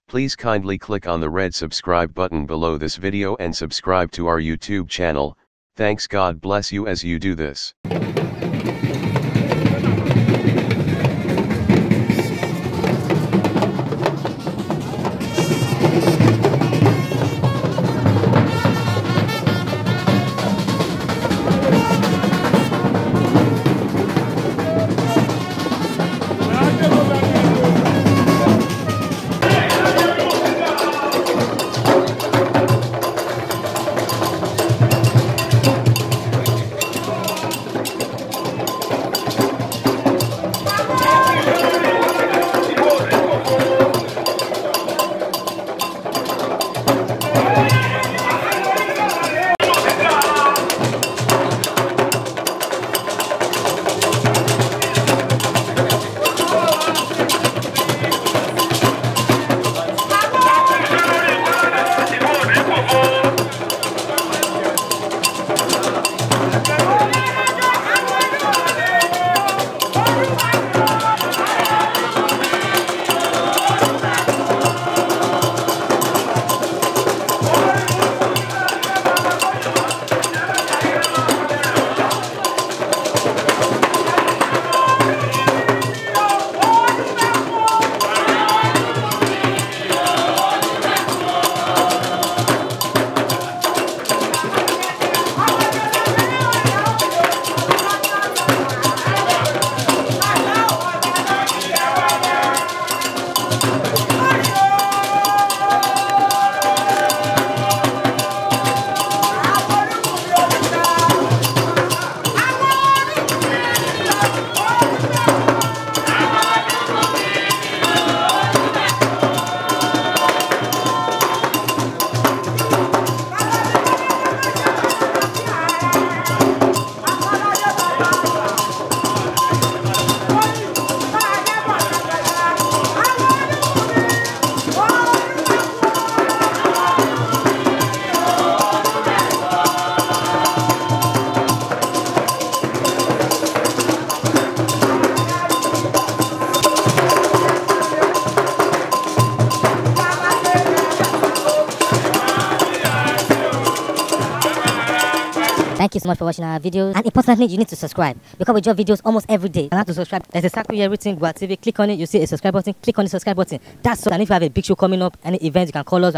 Please kindly click on the red subscribe button below this video and subscribe to our YouTube channel. Thanks. God bless you as you do this. Thank you so much for watching our videos, and importantly, you need to subscribe because we drop videos almost every day. And how to subscribe? There's a circle here written Gua TV. Click on it, you see a subscribe button. Click on the subscribe button. That's all. And if you have a big show coming up, any event, you can call us.